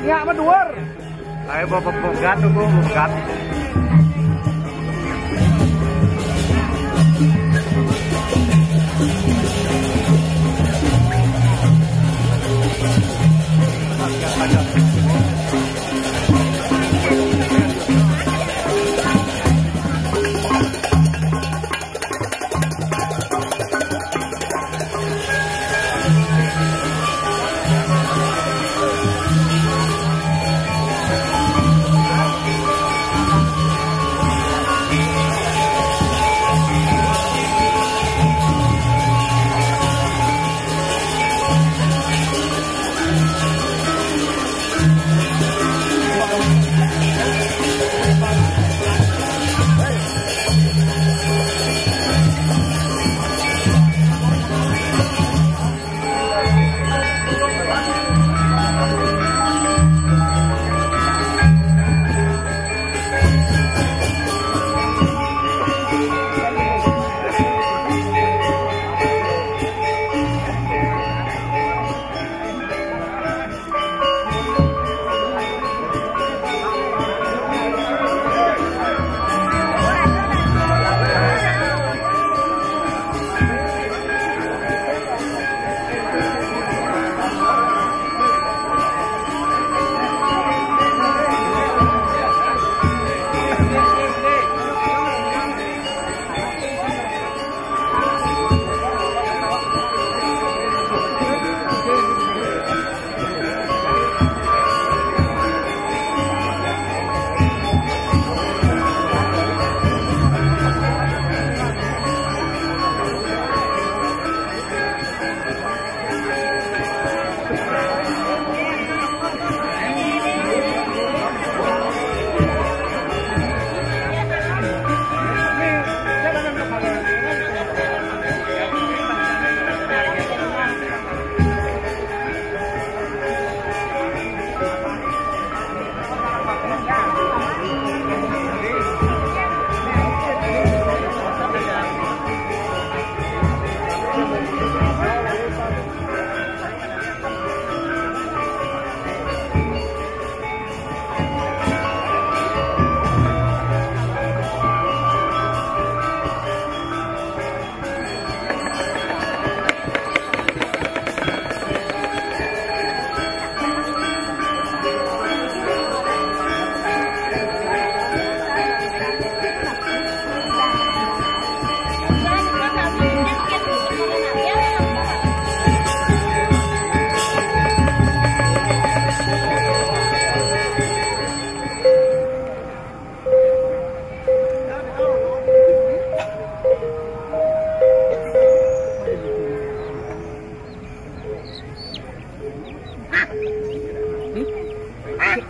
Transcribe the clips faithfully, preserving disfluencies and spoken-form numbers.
Ya, mah duar. Ayo, bapak bogat tuh, Bu, bogat.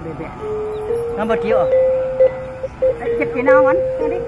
Bébék. Nambah dia. Cek kena wan tadi.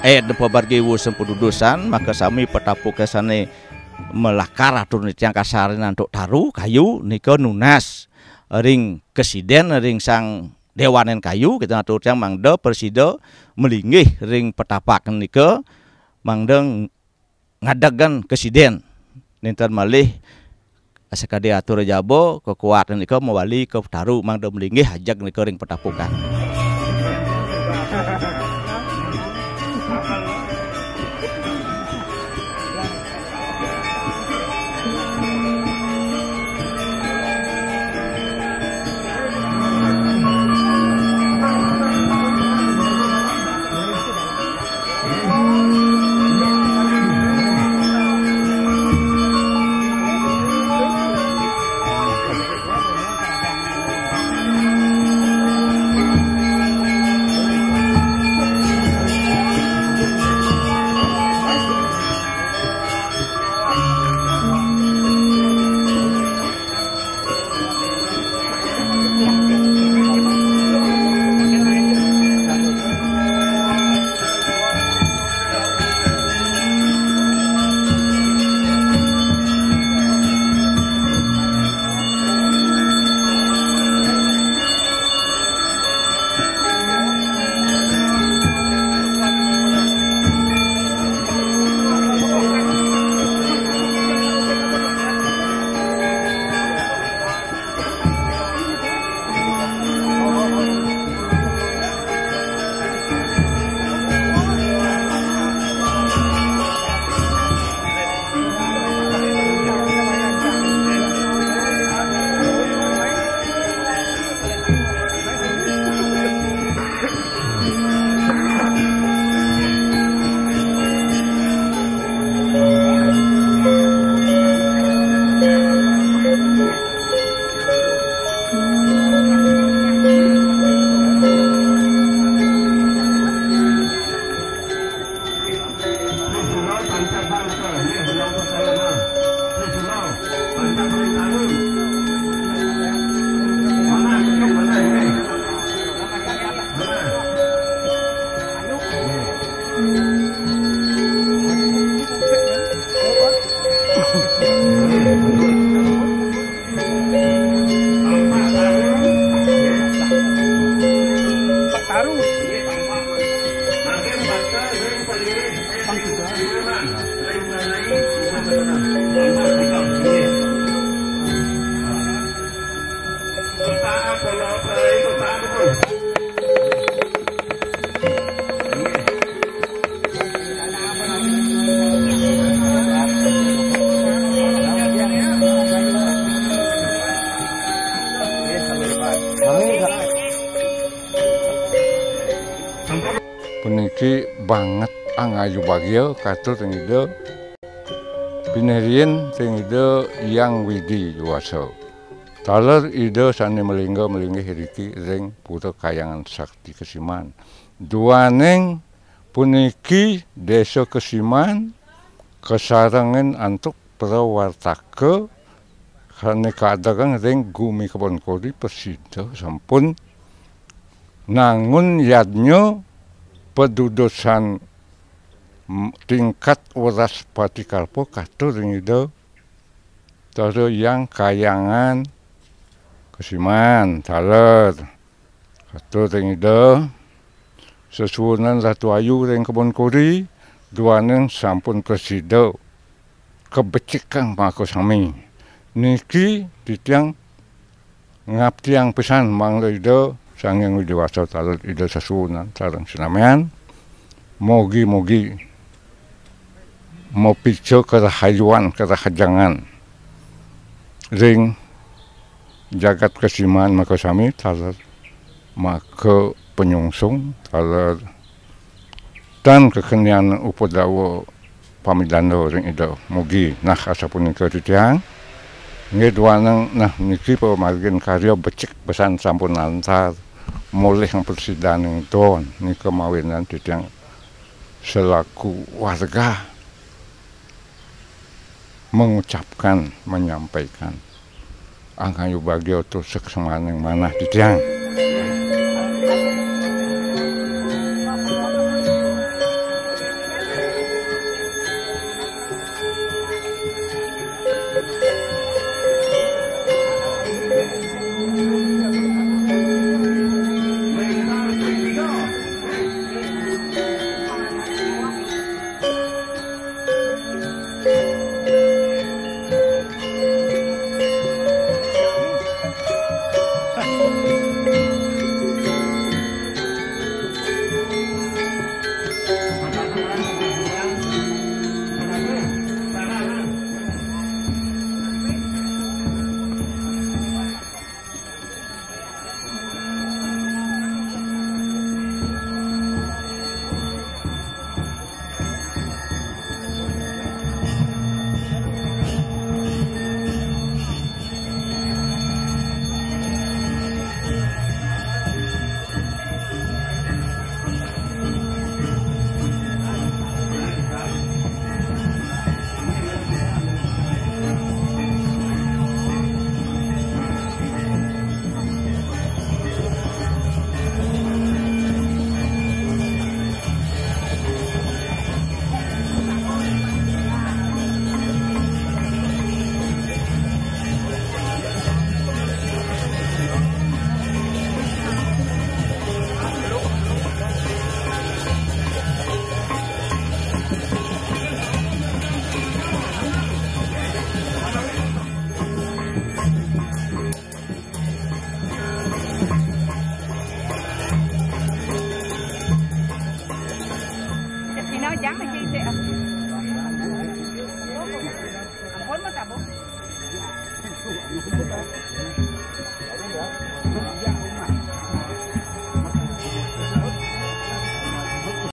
ed pabargi wusan padudusan, makasami patapukan sané malakar atur titiang kasarina antuk taru kayu nika nunas ring kasiden ring sang déwaning kayu, kita atur titiang mangda prasida malinggih ring patapak nika, mangda ngadegang kasiden. Nénten malih sakadi atur jaba, kekuatan nika mawali ka taru mangda malinggih ajeg nika ring patapukan. Puniki banget angayu bagia katur ring Ida, pinirien ring Ida Hyang Widhi Wasa. Taler Ida sané malingga malinggih iriki ring Pura Kahyangan Sakti Kesiman. Duaning puniki Désa Kesiman kasarengin antuk prawartaka sané kadegang ring gumi Kebon Kori prasida sampun nangun yadnya padudusan, m-, tingkat Wraspati Kalpa katur ring Ida Tara Hyang Kahyangan Kesiman, taler. Katur ring Ida, sesuunan Ratu Ayu ring Kebon Kori, duaning sampun prasida kabecikang makasami. Niki titiang ngabdiang pisan mangda Ida Sang Hyang Widhi Wasa taler Ida sesuunan sareng sinamian. Mugi-mugi mapica karahayuan, karahajengan ring jagat Kesiman makasami, taler maka panyungsung, taler tan kakenian upadana pamidanda ring Ida. Mugi nah asapunika titiang. Nggih duaning nah niki pamargin karya becik pesan sampun lantar, mulih prasidaning don nika mawinan titiang selaku warga mengucapkan, menyampaikan angayu bagia tusuk semaning manah titiang.